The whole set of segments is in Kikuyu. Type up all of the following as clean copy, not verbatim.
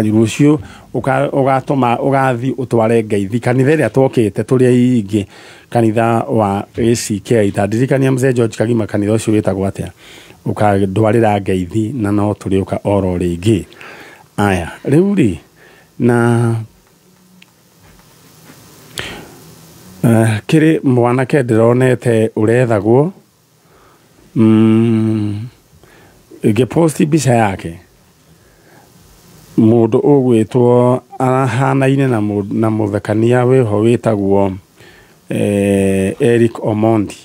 Rũciũ ũgatũma ũgathi ũtware ngeithi kanitha ĩrĩa twokĩte tũrĩ aingĩ, kanitha wa ACK. Ta ndirikania, mzee George Kagima, kanitha ũcio wĩtagwo atĩa? Ũkandwarĩra ngeithi na no tũrĩũka oro rĩngĩ. Aya, rĩu rĩ na kĩrĩ mwanake ndĩronete ũrethagwo, ngĩposti mbica yake, mũndũ ũgwĩtwo ahanaine na mũthekania wĩho wĩtagwo Eric Omondi,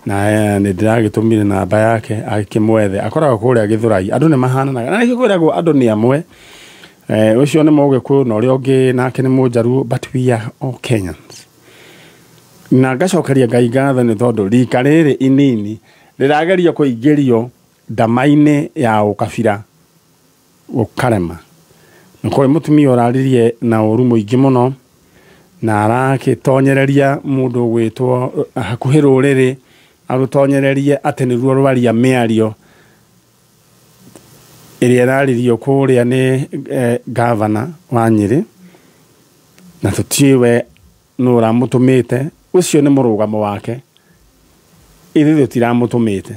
na nĩ ndĩragĩtũmire namba yake akĩmwethe. Akoragwo kũrĩa Gĩthũrai. Andũ nĩ mahananaga na nĩkĩo kwĩragwo andũ nĩ amwe. Ũcio nĩ Mũgĩkũyũ na ũrĩa ũngĩ nake nĩ Mũnjaruo, but we are all Kenyans. Na ngacokeria Ngai ngatho nĩ tondũ rika rĩrĩ inini rĩragerio kũingĩrio ndama-inĩ ya ũkabira gũkarema. Nĩ kũrĩ mũtumia ũraririe na ũru mũingĩ mũno na arakĩtonyereria mũndũ ũgwĩtwo hakuhĩ rũrĩrĩ arũtonyererie atĩ nĩruo rwaria mĩario ĩrĩa ĩraririo kũrĩa nĩ gavana wa Nyĩrĩ, na tũtiũĩ we nũ ũramũtũmĩte. Ũcio nĩ mũrũgamo wake, ithuĩ tũtiramũtũmĩte.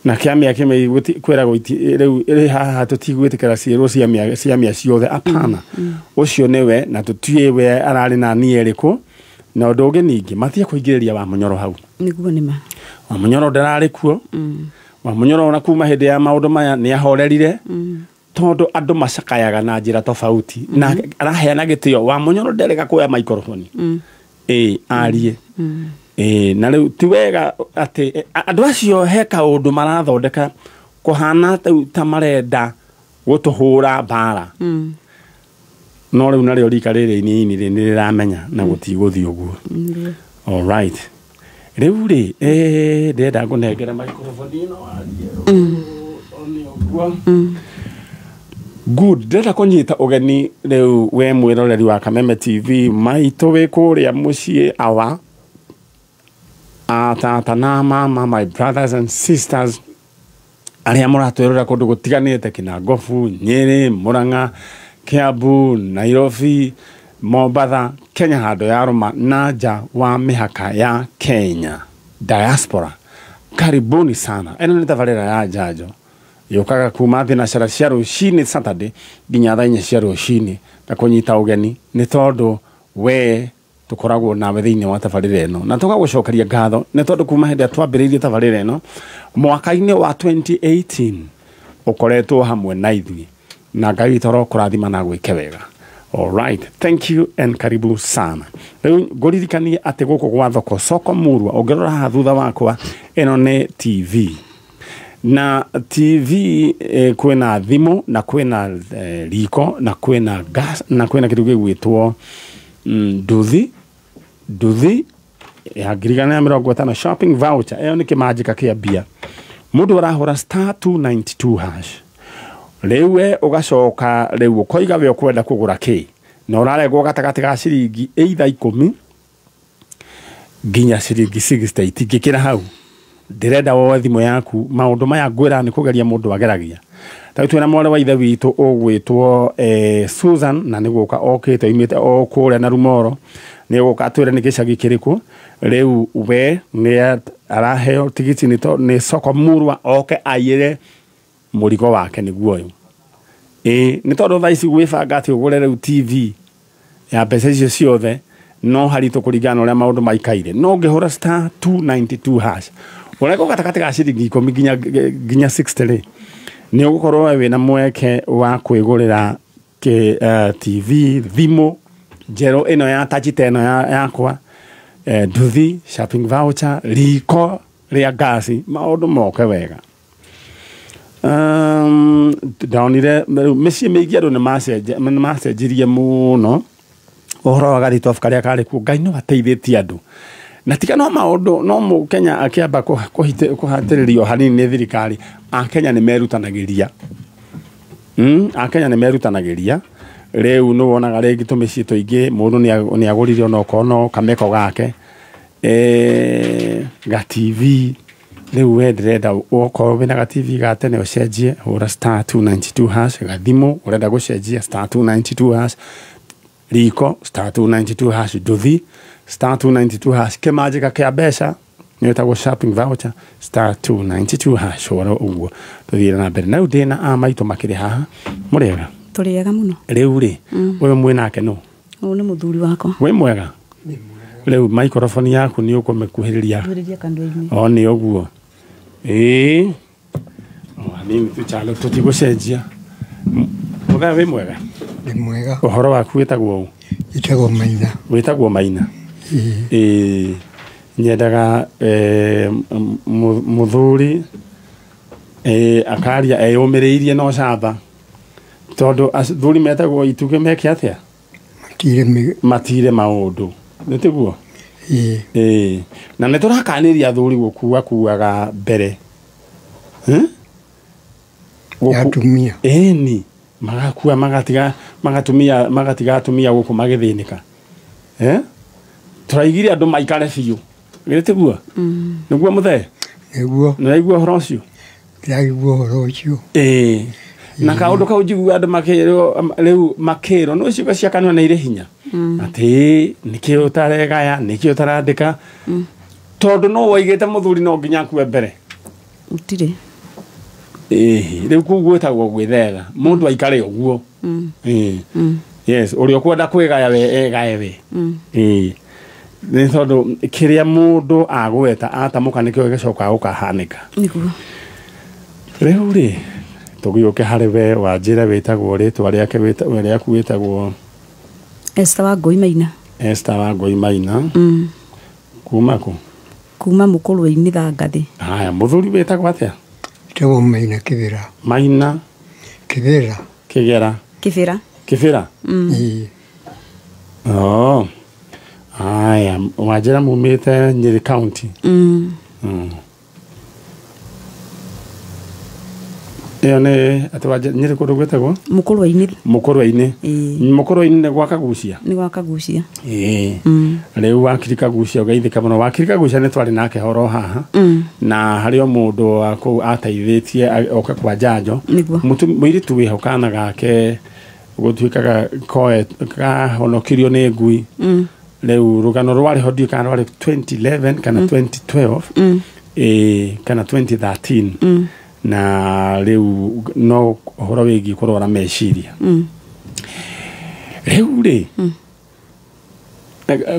Na kĩamĩa kĩmwe kwĩragwo rĩu ĩrĩ haha, tũtigwĩtĩkĩra ciĩrwo ciamĩa ciothe, apana. Ũcio nĩwe na tũtiũĩ we ararĩ na nia ĩrĩkũ. Na ũndũ ũngĩ ningĩ, matige kũingĩrĩria wa Mũnyoro hau. Nĩguo nĩ ma. Wa Mũnyoro ndararĩ kuo. Wa Mũnyoro ona kuma hĩndĩ ya maũndũ maya nĩ ahorerire, tondũ andũ macakayaga na njĩra tofauti na araheana gĩtĩo. Wa Mũnyoro nderega kuoya maikoroboni ĩ arie ĩ, na rĩu ti wega atĩ andũ acio he kaũndũ marathondeka kũhana ta marenda gũtũhũra mbara. No rĩu narĩo rika rĩrĩ inini rĩ nĩ rĩramenya na gũtigũthiĩ ũguo. Alright, rĩu rĩ ndĩrenda ngũnengere microphone ĩno warie one ũguo. Good. Ndĩrenda kũnyita ũgeni rĩu we mwĩroreri wa Kameme TV maitũ wĩ kũrĩa mũciĩ, awa atata na mama, my brothers and sisters arĩa mũratwĩrora kũndũ gũtiganĩte, Kinangobu, Nyĩrĩ, Mũrang'a, Kiambu, Nairobi, Mombatha, Kenya handũ ya rũma na nja wa mĩhaka ya Kenya, diaspora, karibuni sana. Ĩno nĩ tabarĩra ya Njanjo yũkaga kuma thinacara cia rũcinĩ Saturday nginya thaa 4 cia rũcinĩ, na kũnyita ũgeni nĩ tondũ we tũkoragwo nawe thĩinĩ wa tabarĩra ĩno na tũgagũcokeria ngatho nĩ tondũ kuma hĩndĩ ĩrĩa twambĩrĩirie tabarĩra ĩno mwaka-inĩ wa 2018 ũkoretwo hamwe na ithuĩ, na Ngai witũ arokũrathima na gwĩke wega. Alright, thank you and karibu sana. Rĩu ngũririkanie atĩ gũkũ gwa thoko, soko murwa, ũngĩrora haha thutha wakwa, ĩno nĩ TV na TV kwĩna thimũ na kwĩna riko na kwĩna gas na kwĩna kĩndũ gĩgwĩtwo nduthi, nduthi ya 1,150 shopping voucher. Ĩyo nĩ kĩmanjĩka kĩa mbia. Mũndũ arahũra *292# rĩu we ũgacoka rĩu ũkoiga we ũkwenda kũgũra kĩ, na ũraregwo gatagatĩ ga ciringi either 10 nginya ciringi 60, itingĩkĩra hau. Ndĩrenda woe thimũ yaku. Maũndũ maya ngwĩra nĩ kũgeria mũndũ ageragia. Ta twĩna mwarĩ wa ithe witũ ũgwĩtwo Susan, na nĩ gũka okĩte oimĩte o kũrĩa na Rumoro, nĩ gũka atwĩre nĩ gĩcagi kĩrĩkũ. Rĩu we nĩ araheo tigiti nĩ soko murwa oke aiyĩre mũrigo wake nĩguo ũyũ. Ĩ nĩ tondũ thaa ici gwĩbanga atĩ ũgũre rĩu TV ya mbeca icio ciothe no haritũ kũringana na ũrĩa maũndũ maikaire. No ũngĩhũra *292# ũreko gatagatĩ ga ciringi 10 nginya 60 rĩ, nĩ ũgũkorwo we wĩna mweke wa kwĩgũrĩra TV, thimũ njerũ ĩno ya touch ta ĩno yakwa, nduthi, shopping voucher, riko rĩa ngasi, maũndũ moke wega. Ndonire rĩu mĩciĩ mĩingĩ andũ nĩ macenjirie mũno ũhoro wa gathitobu karĩa karĩ kuo. Ngai no ateithĩtie andũ na tiga no maũndũ no Mũkenya akĩamba kũhatĩrĩrio hanini nĩ thirikari. Akenya nĩ merutanagĩria. Akenya nĩ merutanagĩria. Rĩu nĩ wonaga rĩngĩ tũmĩciĩ tũingĩ mũndũ nĩ agũrire onokorwo no kameko gake, ga TV. Rĩu we ndĩrenda okorwo wĩna ga TV ga tene ũcenjie, hũra star 292 hash, gathimũ ũrenda gũcenjia star 292 hash, riko star 292 hash, nduthi star 292 hash, kĩmanjĩka kĩa mbeca nĩwĩtagwo shopping voucher star 292 hash. Ũhoro ũguo tũthiĩ na mbere. Na rĩu ndĩna a maitũ makĩrĩ haha. Mũrĩega? Tũrĩega mũno. Rĩu rĩ, ũyũ mwĩ nake nũ? Ũyũ nĩ mũthuri wakwa. Wĩ mwega? Rĩu microphone yaku nĩ ũkũmĩkuhĩrĩria. Kuhĩrĩria kanua-inĩ. O nĩ ũguo. Ĩĩ. O hanini tu chalo tũtigũcenjia. Mũthee wĩ mwega? Nĩ mwega. Ũhoro waku wĩtagwo ũ? Njĩtagwo Maina. Wĩtagwo Maina? Ĩĩ. Ĩĩ. Nyendaga mũthuri akaria eyũmĩrĩirie na ũcamba, tondũ athuri metagwo itugĩ meke atĩa? Matire maũndũ. Nĩ tiguo? Ĩĩ. Ĩĩ. Na nĩ tũrakanĩria athuri gũkua kuaga mbere. Ya atumia. Ĩni. Magakua magatiga magatumia magatiga atumia gũkũ magĩthĩnĩka. Tũraigire andũ maikare biũ. Githĩ tiguo? Nĩguo mũthee? Nĩguo. Nĩũraigua ũhoro ũcio? Ndĩraigua ũhoro ũcio. Ĩĩ. Na kaũndũ kau njiguaga andũ makĩrwo rĩu makĩrwo no ciugo cia kanua nĩ irĩ hinya. Atĩ nĩkĩo ũtaregaya, nĩkĩo ũtarandĩka. Tondũ no woigĩte mũthuri no nginya akue mbere. Gũtirĩ. Ĩĩ, rĩu kũu gwĩtagwo gwĩthera. Mũndũ aikare ũguo. Ĩĩ. Yes, ũrĩa ũkwenda kwĩgaya we egae we. Ĩĩ. Nĩ tondũ kĩrĩa mũndũ agweta atamũka nĩkĩo gĩcokaga gũkahanĩka. Nĩguo. Rĩu rĩ, tũgĩũke harĩ we wanjĩre wĩtagwo rĩtwa rĩake rĩaku wĩtagwo Esther Wangũi Maina. Esther Wangũi Maina. Kuma kũ? Kuma Mũkũrwe-inĩ Thangathĩ. Haya, mũthuri wĩtagwo atĩa? Njĩtagwo Maina Kĩbĩra. Maina Kĩbĩra. Kĩgera. Kĩbĩra. Kĩbĩra? Ĩĩ. Oh. Haya, wanjĩra mumĩte Nyĩrĩ County. Ĩyo nĩ atĩ wanjĩra Nyĩrĩ kũndũ gwĩtagwo? Mũkũrwe-inĩ. Mũkũrwe-inĩ. Ĩĩ. Mũkũrwe-inĩ nĩ gwa Kagucia? Nĩ gwa Kagucia. Ĩĩ. Rĩu wakiri Kagucia ũgeithĩka mũno. Wakiri Kagucia nĩ twarĩ nake horo haha. Na harĩ o mũndũ wa kũu ateithĩtie oka kwa njanjo. Nĩguo. Mũirĩtu wĩho kana gake gũtuĩkaga koe kahonokirio nĩ ngui. Rĩu rũgano rwarĩ ho ndiũĩ kana rwarĩ 2011 kana 2012. Ĩĩ, kana 2013. Na rĩu no ũhoro wĩgiĩ kũrwara meciria. Rĩu rĩ,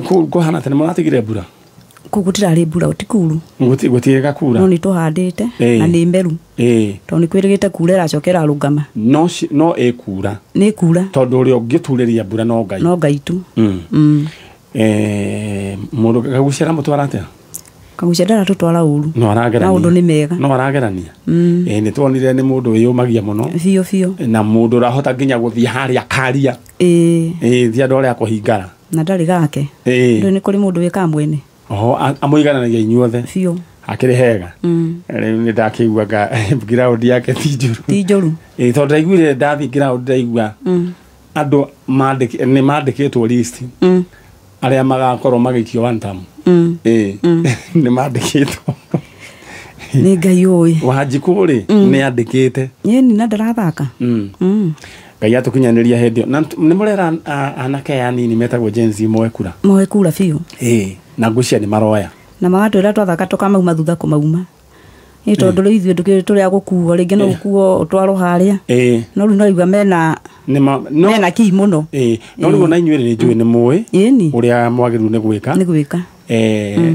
kũu kũhana atĩa? Nĩ mũratigire mbura? Kũu gũtirarĩ mbura, gũtikuru. Gũtirĩ gakura? No nĩ tũhandĩte na nĩ meru. Ĩĩ. Tondũ nĩ kwĩrĩgĩte kura ĩracoka ĩrarũgama. No no ĩkura. Nĩ ĩkura. Tondũ ũrĩa ũngĩturĩria mbura no Ngai. No Ngai tu. Mũndũ Kagucia aramũtwara atĩa? Kagucia ndaratũtwara ũru. No aragerania. Maũndũ nĩ mega. No aragerania. Ĩĩ, nĩ tuonire nĩ mũndũ wĩyũmagia mũno. Biũ biũ. Na mũndũ ũrahota nginya gũthiĩ harĩa akaria. Ĩĩ. Ĩĩ, ti andũ arĩa akũhingara. Na ndarĩ gake. Ĩĩ. Ndũĩ nĩ kũrĩ mũndũ wĩkaga mwene. Oho, amũigananagia inyuothe. Biũ. Akĩrĩ hega. Rĩu nĩ ndakĩigua ground yake ti njũru. Ti njũru. Ĩĩ, tondũ ndaiguire ndathiĩ ground ndaigua andũ nĩ mandĩkĩtwo list. Arĩa magakorwo magĩikio one term. Ĩĩ. Nĩ mandĩkĩtwo. Nĩ Ngai ũĩ. Wanjikũ rĩ, nĩ andĩkĩte. Ĩni na ndarathaka. Ngai atũkinyanĩria hĩndĩ ĩyo. Na nĩ mũrera anake aya anini metagwo Gen Z moe kura. Moe kura biũ. Ĩĩ, na ngwĩciria nĩ maroya. Na magatwĩra twathaka tũkamauma thutha kũmauma. Ĩ tondũ rĩu ithuĩ ndũkĩrĩ tũrĩ a gũkuo, rĩngĩ no gũkuo ũtwarwo harĩa. Ĩĩ. No rĩu no igua mena mena kii mũno. Ĩĩ, no rĩu ona inyuĩ nĩ njũĩ nĩ mũĩ. Ĩni. Ũrĩa mwagĩrĩirwo nĩ gwĩka. Nĩ gwĩka.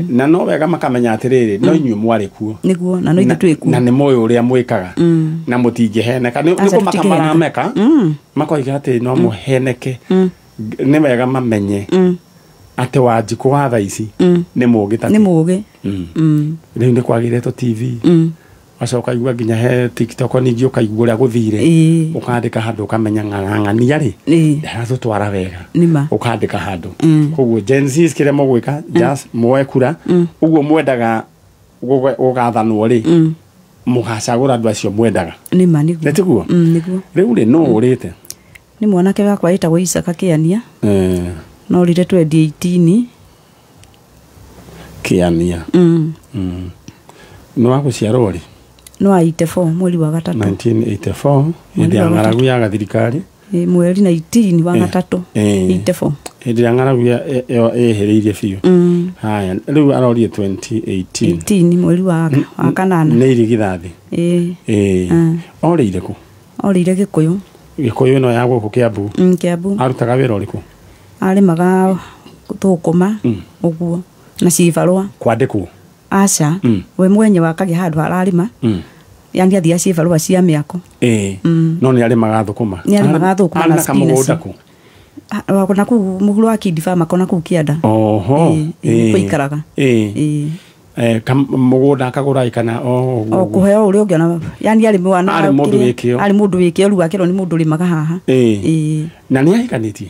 Na no wega makamenya atĩrĩrĩ, no inyuĩ mwarĩ kuo. Nĩguo, na no ithuĩ twĩ kuo. Na nĩ mũĩ ũrĩa mwĩkaga. Na mũtingĩheneka. Nĩ kũmaka marameka. Makoiga atĩ no mũheneke. Nĩ wega mamenye atĩ Wanjikũ wa thaa ici nĩ mũũgĩ ta Nĩ mũũgĩ. Rĩu nĩ kwagĩrĩtwo TV. Wacoka igua nginya he TikTok ningĩ ũkaigua ũrĩa gũthire. Ũkandĩka handũ ũkamenya ng'ang'ania rĩ, ndaratũtwara wega. Ũkandĩka handũ. Koguo Gen Z kĩrĩa mũgwĩka, just muoe kura. Ũguo mwendaga gũgathanwo rĩ, mũgacagũra andũ acio mwendaga. Nĩma, nĩguo. Nĩ tiguo? Nĩguo. Rĩu rĩ, nũ ũrĩte? Nĩ mwanake wakwa wĩtagwo Isaka Kĩania. No rire 2018. Kĩania. Nĩ wa gũciarwo rĩ? No 84 mweri wa gatatũ. 1984 hĩndĩ ya ng'aragu ya gathirikari. Mweri 19 wa gatatũ 84. Hĩndĩ ya ng'aragu ĩyo ĩhĩrĩirie biũ. Haya, rĩu arorie 2018. 18 mweri wa kanana. Nĩ irigithathi. Orĩire kũ? Orĩire Gĩkũyũ. Gĩkũyũ ĩno ya gũkũ Kĩambu. Kĩambu. Arutaga wĩra ũrĩkũ? Arĩmaga thũkũma ũguo na cibarũa. Kwandĩkwo? Aca. We mwenyewe akagĩa handũ hararĩma. Yani athiaga cibarũa cia mĩako. No nĩ arĩmaga thũkũma. Nĩ arĩmaga thũkũma na kamũgũnda kũ? Na kũu mũhuro wa Kindi Farm na kũu kĩanda. Oho. Kũikaraga. Mũgũnda akagũra kana o ũguo? O kũheo ũrĩa ũngĩona. Yani arĩ mwana. Arĩ mũndũ wĩ kĩo. Arĩ mũndũ wĩ kĩo rĩu akĩrwo nĩ mũndũ ũrĩmaga haha. Na nĩ ahikanĩtie?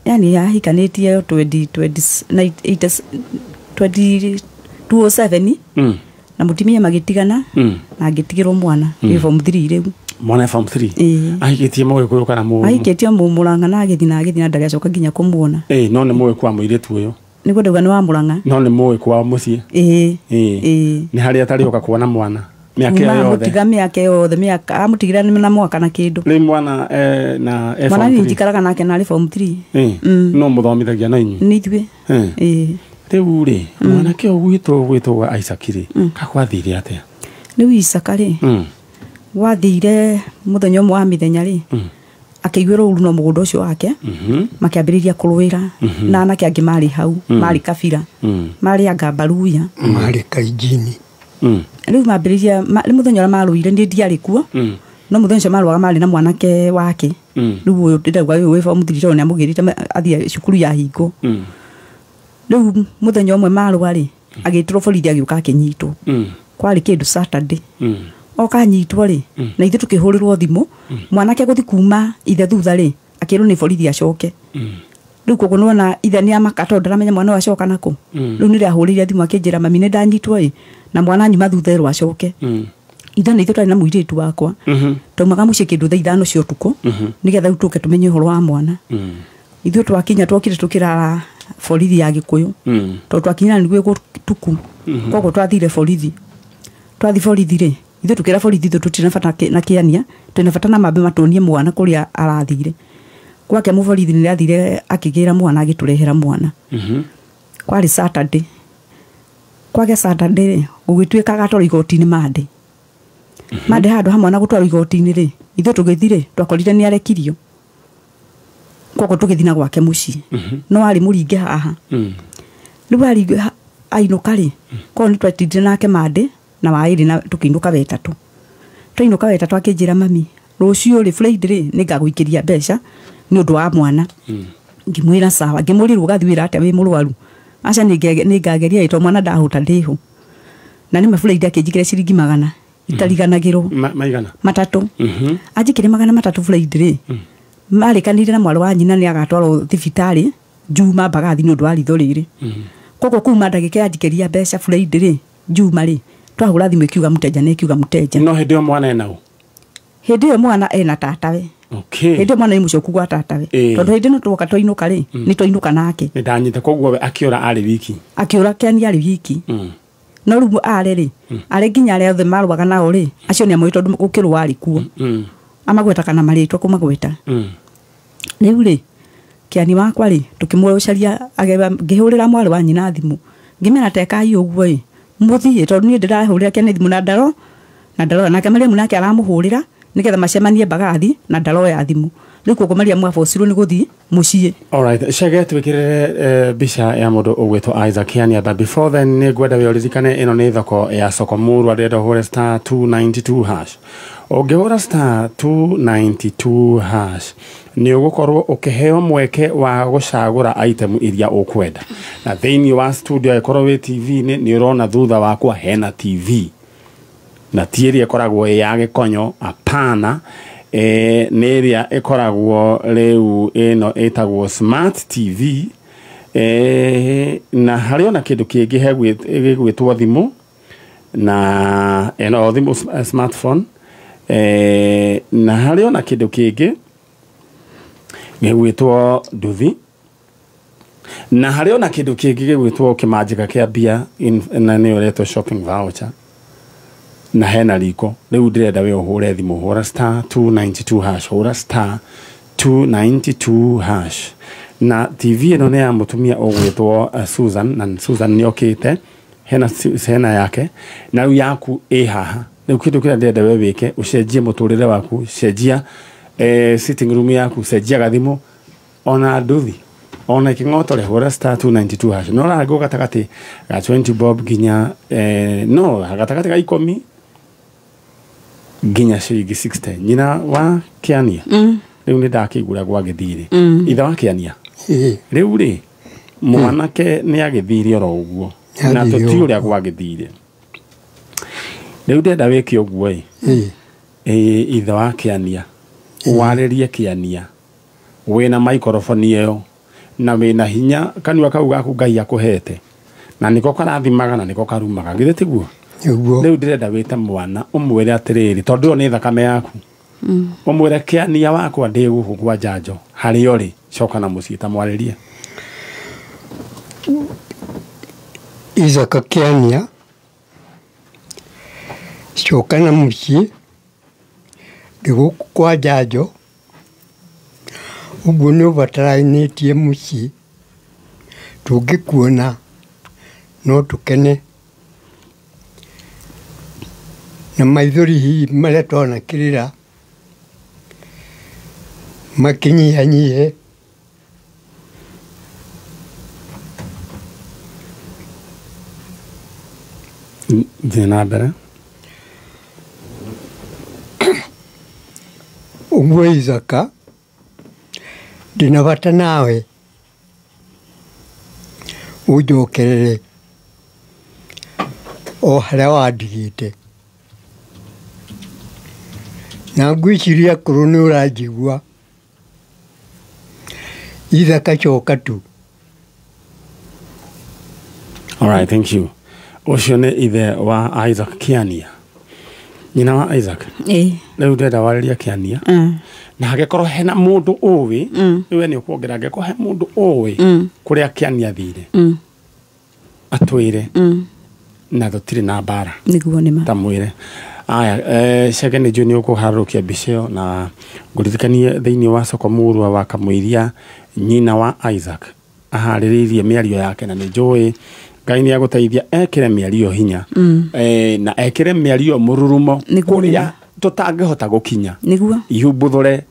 Yani ahikanĩtie 2007. Na mũtumia magĩtigana na ngĩtigĩrwo mwana wĩ form 3 rĩu. Mwana form 3? Ahikĩtie mũgĩkũyũ kana mũ? Ahikĩtie Mũrang'a na agĩthiĩ na agĩthiĩ na ndarĩ acoka nginya kũmuona. No nĩ mũĩ kwa mũirĩtu ũyũ? Nĩguo ndauga nĩ wa Mũrang'a. No nĩ mũĩ kwao mũciĩ? Nĩ harĩa atarĩ oka kuona mwana? Mĩaka ĩyo yothe? Amũtiga mĩaka yothe, mĩaka amũtigĩra na mwaka na kĩndũ. Rĩu mwana na form 3? Mwana niĩ njikaraga nake na arĩ form 3. No mũthomithagia na inyuĩ? Nĩ ithuĩ. Rĩu rĩ, mwanake ũyũ gwĩtwo Isaac rĩ, kakwathire atĩa? Rĩu Isaac rĩ, gwathire mũthenya ũmwe wa mĩthenya rĩ, akĩiguĩrwo ũru no mũgũnda ũcio wake, makĩambĩrĩria kũrũĩra na anake angĩ marĩ hau, marĩ kabira, marĩ anga Mbaruya, marĩ Kainjini. Rĩu mambĩrĩria rĩ mũthenya ũrĩa marũire niĩ ndiarĩ kuo, no mũthenya ũcio marũaga marĩ na mwanake wake. Rĩu ũyũ ndĩrauga ũyũ wĩ form 3 tondũ nĩamũgĩrĩte athiĩ cukuru ya hingo. Rĩu mũthenya ũmwe marũa rĩ, agĩtĩrwo borithi agĩũka akĩnyitwo. Kwarĩ kĩndũ Saturday. Oka anyitwo rĩ, na ithuĩ tũkĩhũrĩrwo thimũ, mwanake gũthiĩ kuma ithe thutha rĩ, akĩrwo nĩ borithi acoke. Rĩu koguo nĩwona ithe nĩ amaka tondũ ndaramenya mwana ũyũ acoka nakũ. Rĩu nĩrĩo ahũrĩire thimũ akĩnjĩra mami nĩ ndanyitwo ĩ, na mwana anyuma thutha erwo acoke. Ithe nĩ ithuĩ twarĩ na mũirĩtu wakwa. Twaumaga mũciĩ kĩndũ thaa 5 cia ũtukũ, nĩgetha rĩu tũke tũmenye ũhoro wa mwana. Ithuĩ twakinya twokire tũkĩrara borithi ya Gĩkũyũ. Tondũ twakinya nĩguo gũtuku. Koguo twathire borithi. Twathi borithi rĩ, ithuĩ tũkĩra borithi ithuĩ tũtirĩ na bata na kĩania, twĩna bata na mambe matuonie mwana kũrĩa arathire. Gwake mũborithi nĩ athire akĩgĩra mwana agĩtũrehera mwana. Kwarĩ Saturday. Kwage Saturday rĩ, gũgĩtuĩka agatwarwo igoti-inĩ Monday. Monday handũ ha mwana gũtwarwo igoti-inĩ rĩ, ithuĩ tũgĩthiĩ rĩ, twakorire nĩ arekirio. Koguo tũgĩthiĩ na gwake mũciĩ. No arĩ mũringe haha. Rĩu aringe ainũka rĩ, koguo nĩ twatindire nake Monday na waĩrĩ na tũkĩinũka wetatũ. Twainũka wetatũ akĩnjĩra mami, rũciũ rĩ Friday rĩ nĩngagũikĩria mbeca nĩ ũndũ wa mwana. Ngĩmwĩra sawa, ngĩmũria rĩu ũgathiĩ wĩra atĩa wĩ mũrwaru? Aca nĩngageria tondũ mwana ndahota ndĩho. Na nĩma Friday akĩnjikĩria ciringi 100 itariganagĩrwo. Maigana? 3. Anjikĩrie 300 Friday rĩ, marĩkanĩire na mwarĩ wa nyina nĩ agatwarwo thibitarĩ Juma Mbagathi nĩ ũndũ wa ritho rĩrĩ. Koguo kuma ndagĩka yanjikĩria mbeca Friday rĩ, Juma rĩ, twahũra thimũ ĩkiuga mũteja nĩ ĩkiuga mũteja. No hĩndĩ ĩyo mwana ena ũ? Hĩndĩ ĩyo mwana ena tatawe. Hĩndĩ ĩyo mwana nĩ mũcoku gwa tatawe. Tondũ hĩndĩ ĩno twoka twainũka rĩ, nĩ twainũka nake. Nĩ ndanyita koguo we akĩũra arĩ wiki. Akĩũra kĩani arĩ wiki. No rĩu arĩ rĩ, arĩ nginya arĩa othe marũaga nao rĩ, acio nĩ amũĩ tondũ gũkĩrũa arĩ kuo. Amagweta kana marĩtwa kũmagweta. Rĩu rĩ, kĩani wakwa rĩ, tũkĩmũcaria ngĩhũrĩra mwarĩ wa nyina thimũ. Ngĩmera tekai ũguo ĩ, mũthiĩ tondũ niĩ ndĩrahũrĩra kĩani thimũ na ndaro, na ndaroya. Nake Mariamu nake aramũhũrĩra nĩgetha macemanie Mbagathi na ndaroya thimũ. Rĩu koguo Mariamu abocirwo nĩ gũthiĩ mũciĩ. Alright, Chege twĩkĩrĩre mbica ya mũndũ ũgwĩtwo Isaac Kĩania, but before then nĩ ngwenda wĩ ũririkane ĩno nĩ thoko ya Soko Murwa, ndĩrenda ũhũre star 292 hash. Ũngĩhũra star 292 hash nĩ ũgũkorwo ũkĩheo mweke wa gũcagũra item iria ũkwenda. Na thĩinĩ wa studio ĩkorwo wĩ TV-inĩ nĩ ũrona thutha wakwa hena TV. Na ti ĩrĩa ĩkoragwo ĩ ya gĩkonyo, apana. Nĩ ĩrĩa ĩkoragwo rĩu ĩno ĩtagwo Smart TV. Na harĩ ona kĩndũ kĩngĩ gĩgwĩtwo thimũ, na ĩno thimũ smartphone. Na harĩ ona kĩndũ kĩngĩ gĩgwĩtwo nduthi. Na harĩ ona kĩndũ kĩngĩ gĩgwĩtwo kĩmanjĩka kĩa mbia na nĩyo ĩretwo shopping voucher. Na hena riko rĩu ndĩrenda we ũhũre thimũ, hũra star 292 hash, hũra star 292 hash. Na TV ĩno nĩ ya mũtumia ũgwĩtwo Susan, na Susan nĩ okĩte hena yake, na rĩu yaku ĩ haha. Rĩu kĩndũ kĩrĩa ndĩrenda we wĩke, ũcenjie mũtũrĩre waku, cenjia sitting room yaku, cenjia gathimũ ona nduthi ona iking'otore, hũra star 292 hash. No ũrarengwo gatagatĩ ga 20 bob nginya no gatagatĩ ga 10 nginya ciringi 60. Nyina wa Kĩania, rĩu nĩ ndakĩigura gwa gĩthirĩ. Ithe wa Kĩania, rĩu rĩ mwanake nĩ agĩthire oro ũguo na tũtiũ ũrĩa gwa gĩthirĩ. Rĩu ndĩrenda wĩke ũguo ĩ, ithe wa Kĩania, warĩrie Kĩania wĩna microphone ĩyo na wĩna hinya kanua kau gaku Ngai akũhete, na nĩko karathimaga na nĩko karumaga, githĩ tiguo? Rĩu ndĩrenda wĩte mwana ũmwĩre atĩrĩrĩ, tondũ ĩyo nĩ thakame yaku, ũmwĩre Kĩania wakwa ndĩ gũkũ kwa njanjo harĩa ũrĩ, coka na mũciĩ, ta mwarĩrie. Isaka Kĩania, coka na mũciĩ, ndĩ gũkũ kwa njanjo, ũguo nĩ ũbataranĩtie mũciĩ, tũngĩkuona no tũkene. Na maithori hihi marĩa twanakĩrĩra makinyihanyihe. Thiĩ na mbere. Ũguo Isaka, ndĩna bata nawe, ũnjokerere o harĩa wandigĩte. Na ngwĩciria korwo nĩ ũranjigua, Isaka coka tu. All right, thank you. Ũcio nĩ ithe wa Isaac Kĩania, nyina wa Isaac. Rĩu ndĩrenda warĩria Kĩania, na hangĩkorwo hena mũndũ ũĩ, rĩu we nĩ ũkuongerera, angĩkorwo he mũndũ ũĩ kũrĩa Kĩania athire, atwĩre, na tũtirĩ na mbara. Nĩguo nĩ ma. Ta mwĩre. Aya, ceke nĩ njũĩ nĩ ũkũharũrũkia mbica ĩyo, na ngũririkanie thĩinĩ wa soko mũrua wa Kamũiria, nyina wa Isaac aharĩrĩirie mĩario yake, na nĩ njũĩ Ngai nĩ agũteithia ekĩre mĩario hinya, na ekĩre mĩario mũrurumo kũrĩa tũtangĩhota gũkinya. Nĩguo ihumbuthũre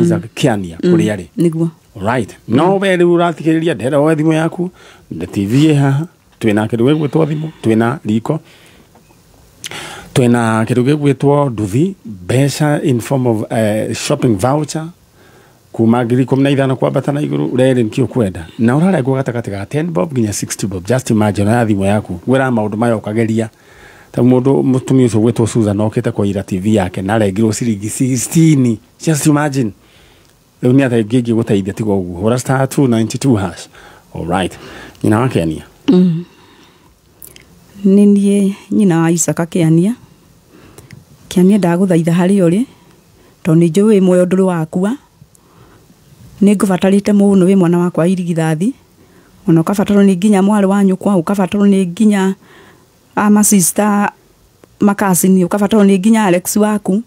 Isaac Kĩania kũrĩa arĩ. Nĩguo. Right. No we rĩu ũrathikĩrĩria, ndĩrenda woe thimũ yaku, na TV ĩ haha, twĩna kĩndũ gĩgwĩtwo thimũ, twĩna riko, twĩna kĩndũ gĩgwĩtwo nduthi, mbeca in form of shopping voucher kuma 15,000 kwambata na igũrũ, rerĩ nĩkĩ ũkwenda, na ũrarengwo gatagatĩ ga 10 bob nginya 60 bob. Just imagine oya thimũ yaku, gwĩra maũndũ maya ũkageria. Ta mũndũ mũtumia ũcio ũgwĩtwo Susan okĩte kũira TV yake na arengirwo ciringi 16. Just imagine. Rĩu nĩ atĩa ingĩ gũteithia tiga ũguo? Hũra star 292 hash. All right. Nyina wa Kĩania. Nĩ niĩ nyina wa Isaka Kĩania. Kĩania ndagũthaitha harĩa ũrĩ, tondũ nĩ njũĩ wĩ muoyo ndũrĩ wakua. Nĩ ngũbatarĩte mũno wĩ mwana wakwa irigithathi, ona ũkabatarwo nĩ nginya mwarĩ wa nyũkwa, ũkabatarwo nĩ nginya ama sister makasini, ũkabatarwo nĩ nginya Alex waku.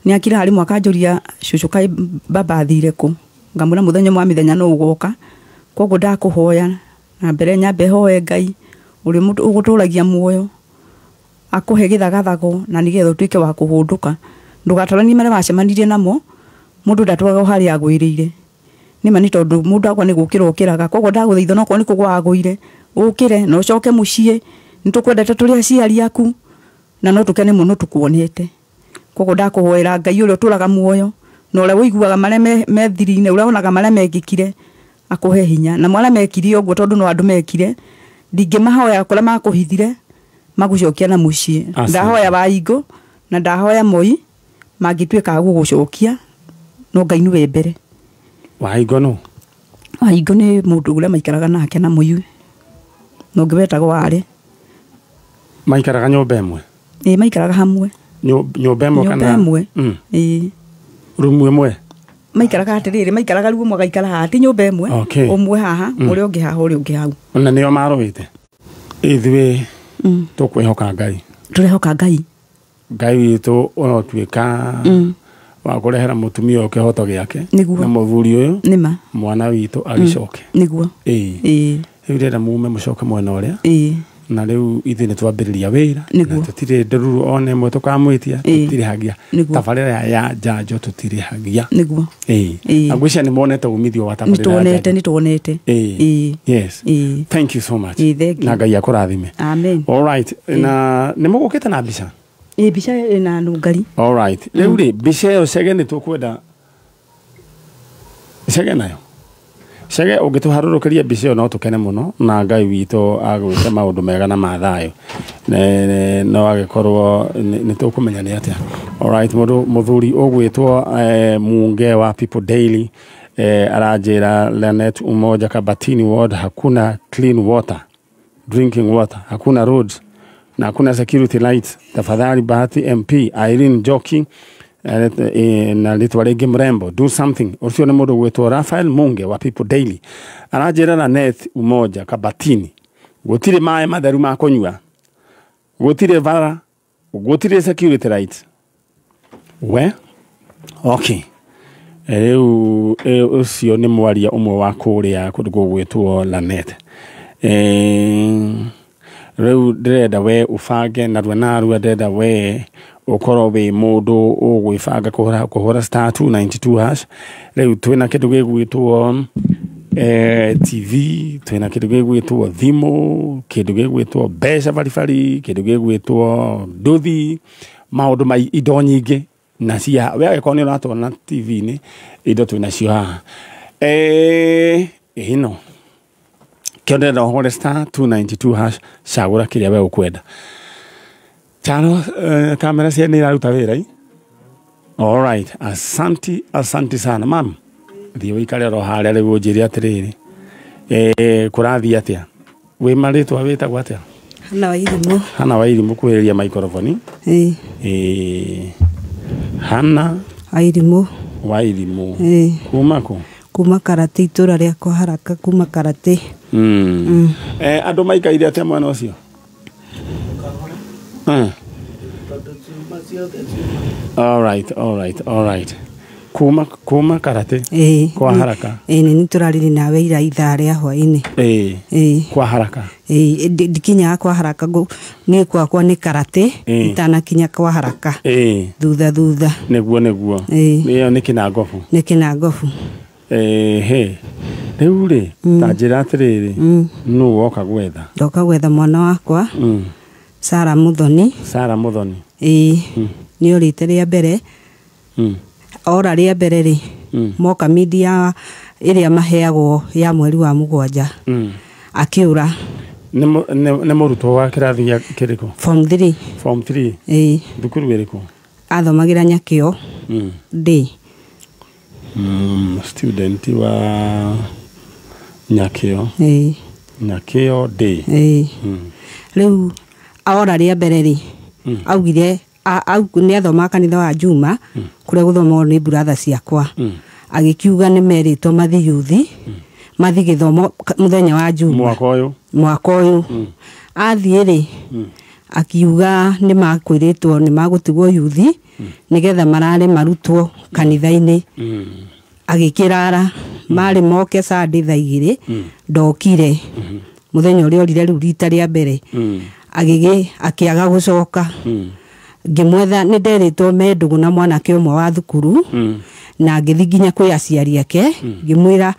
Nĩ akira harĩ mwaka anjũria cũcũ kaĩ baba athire kũ, ngamwĩra mũthenya ũmwe wa mĩthenya no ũgoka. Koguo ndakũhoya na mbere nyambe hoe Ngai ũrĩa ũgũtũragia muoyo akũhe gĩthagathago, na nĩgetha ũtuĩke wa kũhũndũka. Ndũgataranie marĩa wacemanirie namo, mũndũ ndatũraga o harĩa agwĩrĩire. Nĩ ma nĩ tondũ mũndũ akwa nĩ gũkĩra ũkĩraga, koguo ndagũthaitha onokorwo nĩ kũgwa agũire, ũkĩre na ũcoke mũciĩ, nĩ tũkwendete tũrĩ aciari aku, na no tũkene mũno tũkuonete. Koguo ndakũhoera Ngai ũrĩa ũtũraga muoyo, na ũrĩa ũiguaga marĩa me thiri-inĩ, ũrĩa wonaga marĩa mekĩkire, akũhe hinya. Na marĩa mekire ũguo tondũ no andũ mekire, ndingĩmahoya kũrĩa makũhithire, magũcokia na mũciĩ. Ndahoya Waingũ na ndahoya Moi mangĩtuĩka a gũgũcokia, no Ngai nĩwe mbere. Waingũ nũ? Waingũ nĩ mũndũ ũrĩa maikaraga nake na Moi, na ũngĩ wetagwo Ware. Maikaraga nyũmba ĩmwe? Ĩĩ, maikaraga hamwe. Nyũmba ĩmwe kana? Nyũmba ĩmwe. Ĩĩ. Rumu ĩmwe? Maikaraga atĩrĩrĩ, maikaraga rĩu ũmwe agaikara haha, ti nyũmba ĩmwe, ũmwe haha, ũrĩa ũngĩ haha, ũrĩa ũngĩ hau. Na nĩo marũĩte? Ithuĩ tũkwĩhoka Ngai. Tũrehoka Ngai. Ngai witũ ũrotuĩka wa kũrehera mũtumia ũyũ kĩhoto gĩake na mũthuri ũyũ nĩma mwana witũ agĩcoke. Nĩguo. Ĩĩ. Rĩu ndĩrenda mume mũcoke mwena ũrĩa. Ĩĩ. Na rĩu ithuĩ nĩ twambĩrĩria wĩra na tũtirĩ ndũruru ona ĩmwe tũkamwĩtia, tũtirĩhagia tabarĩra ya njanjo, tũtirĩhagia. Nĩguo. Ĩĩ. Na ngwĩciria nĩ monete umithio wa tabarĩra ya njanjo. Nĩ tuonete. Ĩĩ. Yes. Thank you so much. Na Ngai akũrathime. Amen. All right. Na nĩ mũgũkĩte na mbica? Ĩĩ, mbica ĩna nũngari. All right. Rĩu rĩ, mbica ĩyo Chege nĩ tũkwenda Chege nayo. Chege ũngĩtũharũrũkĩria mbica ĩyo no tũkene mũno na Ngai witũ agwĩke maũndũ mega na ma thayũ. No agĩkorwo nĩ tũkũmenya nĩ atĩa. All right, mũndũ mũthuri ũgwĩtwo Munge wa People Daily aranjĩra Lanet Umoja Kabatini Ward hakuna clean water, drinking water, hakuna roads na hakuna security lights. Tafadhali Bahati MP Irene Njoki na rĩtwa rĩngĩ Mrembo, do something. Ũcio nĩ mũndũ gwĩtwo Raphael Munge wa People Daily aranjĩra Lanet Umoja Kabatini gũtirĩ maĩ matheru ma kũnyua, gũtirĩ bara, gũtirĩ security lights. We okay. Rĩu ũcio nĩ mwaria ũmwe wa kũrĩa kũndũ gũgwĩtwo Lanet. Rĩu ndĩrenda we ũbange narua narua, ndĩrenda we ũkorwo wĩ mũndũ ũgwĩbanga kũhũra star 292 hash. Rĩu twĩna kĩndũ gĩgwĩtwo TV, twĩna kĩndũ gĩgwĩtwo thimũ, kĩndũ gĩgwĩtwo mbeca baribari, kĩndũ gĩgwĩtwo nduthi, maũndũ ma indo nyingĩ na cia we angĩkorwo nĩ ũratwona TV-inĩ indo twĩna cio haha. Ĩno kĩo ndĩrenda ũhũre star 292 hash, cagũra kĩrĩa we ũkwenda. Chano, kamera cia nĩ iraruta wĩra i? All right, asanti, asanti sana mam. Thiĩ ũikare oro harĩa rĩu ũnjĩre atĩrĩrĩ, kũrathiĩ atĩa? Wĩ marĩtwa wĩtagwo atĩa? Hana Wairimũ. Hana Wairimũ, kuhĩrĩria microphone. Ĩĩ. Hana Wairimũ. Wairimũ. Ĩĩ. Kuma kũ? Kuma Karate, itũra rĩakwa Haraka, kuma Karate. Andũ maikaire atĩa mwena ũcio? All right, all right, all right. Kuma Karate. Kwa Haraka. Ĩĩ, nĩ tũrarire nawe ira ithaa rĩa hwaĩ-inĩ. Ĩĩ. Kwa Haraka. Ĩĩ, ndikinyaga kwa Haraka, niĩ gwakwa nĩ Karate, itanakinya kwa Haraka. Ĩĩ. Thutha thutha. Nĩguo nĩguo. Ĩĩ. Ĩyo nĩ Kĩnangobu. Nĩ Kĩnangobu. He. Rĩu rĩ, ta njĩra atĩrĩrĩ, nũ woka gwetha? Ndoka gwetha mwana wakwa. Sarah Muthoni. Sarah Muthoni. Ĩĩ. Nĩ orĩte rĩa mbere. Ora rĩa mbere rĩ, moka media ĩrĩa maheagwo ya mweri wa mũgwanja. Akĩũra. Nĩ mũrutwo wa kĩrathi gĩa kĩrĩkũ? Form 3. Form 3. Ĩĩ. Thukuru ĩrĩkũ? Athomagĩra Nyakĩo. D. Student wa Nyakĩo. Ĩĩ. Nyakĩo D. Ĩĩ. Rĩu ora rĩa mbere rĩ, augire nĩ athomaga kanitha wa Juma, kũrĩa gũthomagwo nĩ brother ciakwa. Agĩkiuga nĩ merĩtwo mathiĩ yuthi, mathiĩ gĩthomo mũthenya wa Juma. Mwaka ũyũ. Mwaka ũyũ. Athiĩ rĩ, akiuga nĩ makwĩrĩtwo nĩ magũtigwo yuthi, nĩgetha marare marutwo kanitha-inĩ. Agĩkĩrara, marĩ moke Sunday thaa igĩrĩ, ndokire. Mũthenya ũrĩa orire rĩu rita rĩa mbere. Agĩgĩ akĩaga gũcoka. Ngĩmwetha, nĩ nderĩtwo me ndũgũ na mwanake ũmwe wa thukuru, na ngĩthiĩ nginya kwĩ aciari ake, ngĩmwĩra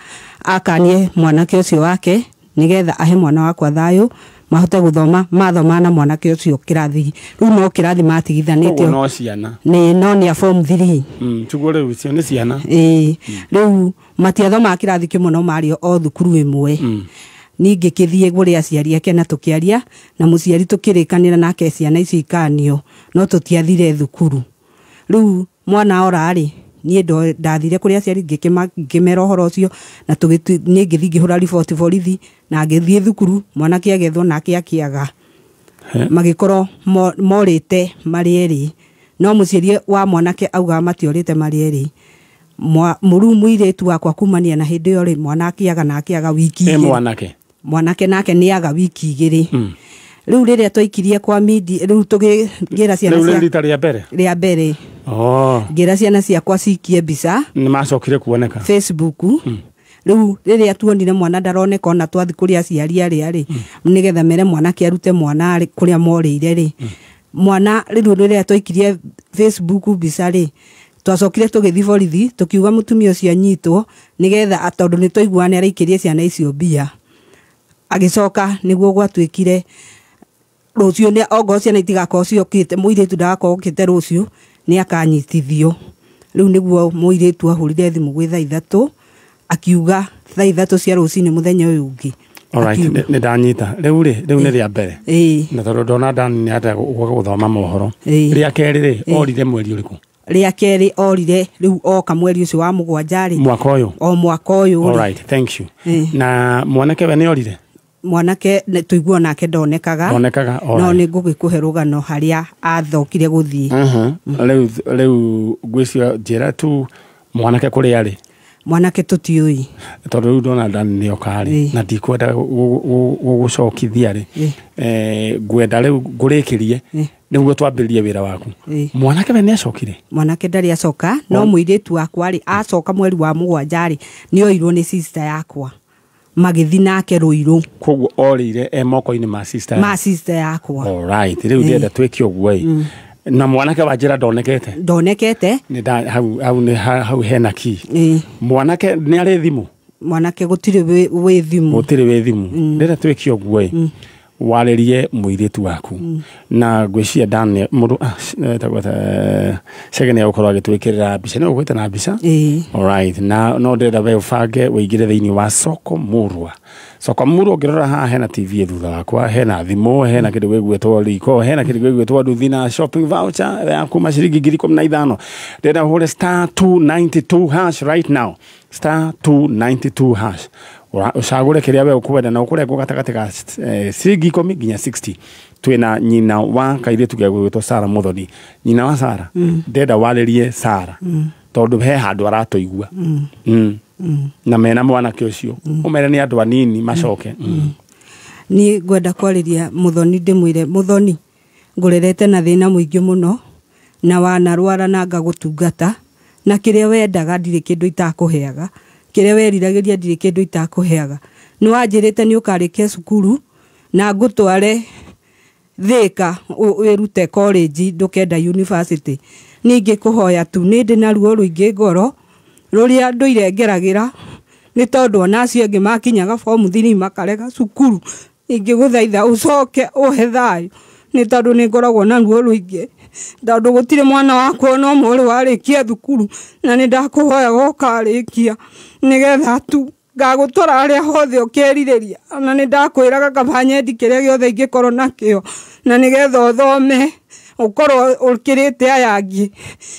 akanie mwanake ũcio wake nĩgetha ahe mwana wakwa thayũ, mahote gũthoma, mathoma na mwanake ũcio kĩrathi. Rĩu no kĩrathi matigithanĩtio. Koguo no ciana. Nĩ, no nĩ a form 3. Tiguo rĩu icio nĩ ciana. Ĩĩ. Rĩu matiathomaga kĩrathi kĩmwe no marĩ o thukuru ĩmwe. Ningĩ kĩthiĩ kũrĩ aciari ake na tũkĩaria na mũciari tũkĩrĩkanĩra nake ciana icio ikanio, no tũtiathire thukuru. Rĩu mwana ora rĩ, niĩ ndathire kũrĩ aciari ngĩmera ũhoro ũcio, na niĩ ngĩthiĩ ngĩhũra riboti borithi, na ngĩthiĩ thukuru, mwanake agethwo nake akĩaga. Magĩkorwo morĩte marĩ erĩ, no mũciari wa mwanake augaga matiorĩte marĩ erĩ. Mũrũ mũirĩtu wakwa kumania na hĩndĩ ĩyo rĩ, mwana akĩaga na akĩaga wiki igĩrĩ. Mwanake. Mwanake nake nĩ aga wiki igĩrĩ. Rĩu rĩrĩa twaikirie kwa media rĩu tũgĩra ciana Rĩu cia rita rĩa mbere. Rĩa mbere. Oh. Ngĩra ciana ciakwa cikie mbica. Nĩ macokire kuoneka. Facebook. Rĩu rĩrĩa tuonire mwana ndaroneka ona twathi kũrĩ aciari arĩa rĩ nĩgetha mere mwanake arute mwana kũrĩa morĩire rĩ. Mwana rĩu rĩrĩa twaikirie Facebook mbica rĩ twacokire tũgĩthiĩ borithi tũkiuga mũtumia ũcio anyitwo nĩgetha tondũ nĩ twaiguaga nĩ araikĩrie ciana icio mbia. Agĩcoka nĩguo gwatuĩkire rũciũ nĩ ongorwo ciana itigakorwo ciokĩte mũirĩtu ndagakorwo okĩte rũciũ nĩ akanyitithio. Rĩu nĩguo mũirĩtu ahũrire thimũ gwĩ thaa 3 akiuga thaa 3 cia rũcinĩ mũthenya ũyũ ũngĩ. Alright, nĩ ndanyita. Rĩu rĩ, rĩu nĩ rĩa mbere. Na tondũ ndona Dani nĩ ata gũthoma mohoro. Rĩa kerĩ rĩ, orire mweri ũrĩkũ? Rĩa kerĩ orire rĩu oka mweri ũcio wa 7 rĩ. Mwaka ũyũ? O mwaka ũyũ. Alright, thank you. Na mwanake we nĩ orire? Mwanake tũiguo nake ndonekaga. Ndonekaga, alright. No nĩ ngũgĩkũhe rũgano harĩa athokire gũthiĩ. Rĩu ngwĩciria njĩra tu mwanake kũrĩa arĩ. Mwanake tũtiũĩ. Tondũ rĩu ndona Dani nĩ oka rĩ, na ndikwenda gũgũcokithia rĩ. Ngwenda rĩu ngũrĩkĩrie nĩguo twambĩrĩrie wĩra waku. Mwanake we nĩ acokire? Mwanake ndarĩ acoka, no mũirĩtu wakwa rĩ, acoka mweri wa 7 rĩ, nĩ oirwo nĩ sister yakwa. Magĩthiĩ nake Rũirũ. Koguo orĩire e moko-inĩ ma sister? Ma sister yakwa. Alright, rĩu ndĩrenda twĩke ũguo ĩ. Na mwanake wa njĩra ndonekete? Ndonekete. Nĩ hau hena key. Mwanake nĩ arĩ thimũ? Mwanake gũtirĩ wĩ thimũ. Gũtirĩ wĩ thimũ. Ndĩrenda twĩke ũguo ĩ. Warĩrie mũirĩtu waku. Na ngwĩciria Dan mũndũ etagwo Chege nĩ egũkorwo agĩtwĩkĩrĩra mbica. Nĩ ũgwĩte na mbica? Alright, na no ndĩrenda we ũbange ũingĩre thĩinĩ wa Soko Murwa. Soko Murwa ũngĩrora haha hena TV thutha wakwa, hena thimũ, hena kĩndũ gĩgwĩtwo riko, hena kĩndũ gĩgwĩtwo nduthi na shopping voucher ya kuma ciringi 15,000. Ndĩrenda ũhũre *292# right now. *292#. Ũcagũre kĩrĩa we ũkwenda na ũkũrengwo gatagatĩ ga ciringi 10 nginya 60. Twĩna nyina wa kairĩtu gegwĩtwo Sarah Muthoni. Nyina wa Sarah, ndĩrenda warĩrie Sarah tondũ he handũ aratũigua. Na mena mwanake ũcio ũmere nĩ andũ anini macoke. Niĩ ngwenda kwarĩria Muthoni ndĩmwĩre Muthoni ngũrerete na thĩna mũingĩ mũno na wanarwara na ngagũtungata na kĩrĩa wendaga ndirĩ kĩndũ itakũheaga. Kĩrĩa weriragĩria ndirĩ kĩndũ itakũheaga. Nĩ wanjĩrĩte nĩ ũkarĩkia cukuru na ngũtware Thĩka wĩrute college ndũkenda university. Ningĩ kũhoya tu nĩ ndĩ na ruo rũingĩ ngoro rũrĩa ndũire ngeragĩra nĩ tondũ ona acio angĩ makinyaga form 3 makarega cukuru. Ingĩgũthaitha ũcoke ũhe thayũ nĩ tondũ nĩ ngoragwo na ruo rũingĩ tondũ gũtirĩ mwana wakwa ona ũmwe ũrĩ warĩkia thukuru na nĩ ndakũhoya ũkarĩkia nĩgetha tu ngagũtwara harĩa hothe ũkerirĩria na nĩ ndakwĩraga kaba nyendi kĩrĩa gĩothe ingĩkorwo nakĩo na nĩgetha ũthome ũkorwo ũkĩrĩte aya angĩ.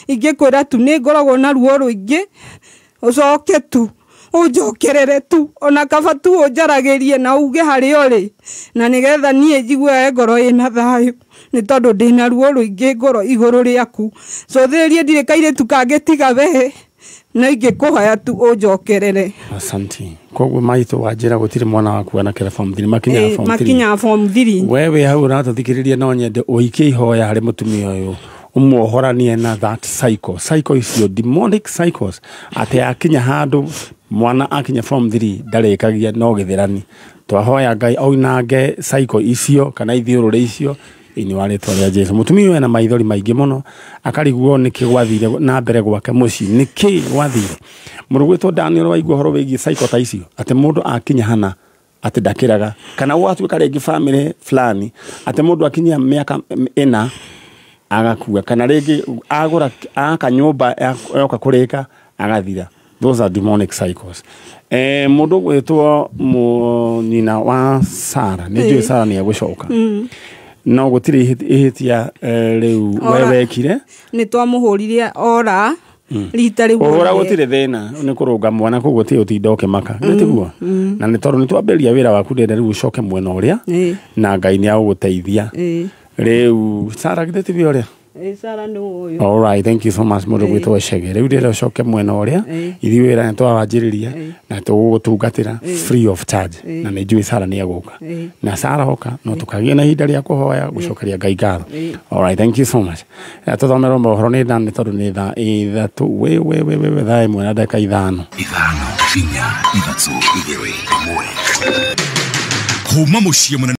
Ingĩkwĩra tu nĩ ngoragwo na ruo rũingĩ ũcoke tu ũnjokerere tu ona kaba tu ũnjaragĩrie na uge harĩa ũrĩ na nĩgetha niĩ njigue ngoro ĩna thayũ nĩ tondũ ndĩna ruo rũingĩ ngoro igũrũ rĩaku. Cũthĩrĩrie ndirĩ kairĩtu kangĩ tiga we na ingĩkũhoya tu ũnjokerere. Asante. Koguo maitũ wa njĩra gũtirĩ mwana waku anakĩra form 3 makinyaga form 3. Makinyaga form 3. We wĩ hau ũratũthikĩrĩria no nyende ũikie ihoya harĩ mũtumia ũyũ ũmuohoranie na that cycle. Cycle icio demonic cycles atĩ akinya handũ mwana akinya form 3 ndarĩkagia no gĩthĩrani. Twahoya Ngai oinange cycle icio kana ithiũrũrĩ icio thĩinĩ wa rĩtwa rĩa Jesu. Mũtumia ũyũ ena maithori maingĩ mũno akarigwo nĩkĩ gwathire na mbere gwake mũciĩ, nĩkĩ gwathire. Mũndũ gwĩtwo Daniel waigua ũhoro wĩgiĩ cycle ta icio atĩ mũndũ akinya hana atĩ ndakĩraga kana gwatuĩka rĩngĩ family fulani atĩ mũndũ akinyia mĩaka 4 agakua kana rĩngĩ agũra aka nyũmba yoka kũrĩka agathira. Those are demonic cycles. Mũndũ gwĩtwo nyina wa Sarah nĩ njũĩ Sarah nĩ egũcoka. No gũtirĩ ihĩtia rĩu we wekire. Nĩ twamũhũrire ora rita rĩu. Ũhũra gũtirĩ thĩna nĩ kũrũnga mwana koguo ti ũtinda ũkĩmaka. Nĩ tiguo? Na nĩ tondũ nĩ twambĩrĩria wĩra waku ndĩrenda rĩu ũcoke mwena ũrĩa na Ngai nĩ agũgũteithia. Rĩu Sarah githĩ ti ũrĩa? Sara nĩ ũyũ. All right, thank you so much mũndũ gwĩtwo Chege. Rĩu ndĩrenda ũcoke mwena ũrĩa ithuĩ wĩra nĩ twawanjĩrĩria na tũgũgũtungatĩra free of charge, na nĩ njũĩ Sara nĩ egũka, na Sara oka no tũkagĩa na ihinda rĩa kũhoya gũcokeria Ngai ngatho. All right, thank you so much. Tũthomerwo mohoro nĩ thaa, nĩ tondũ nĩ thaa 3 we we we we thaa 1:05. 5 4 3 2 1 kuma mũciĩ mũnene.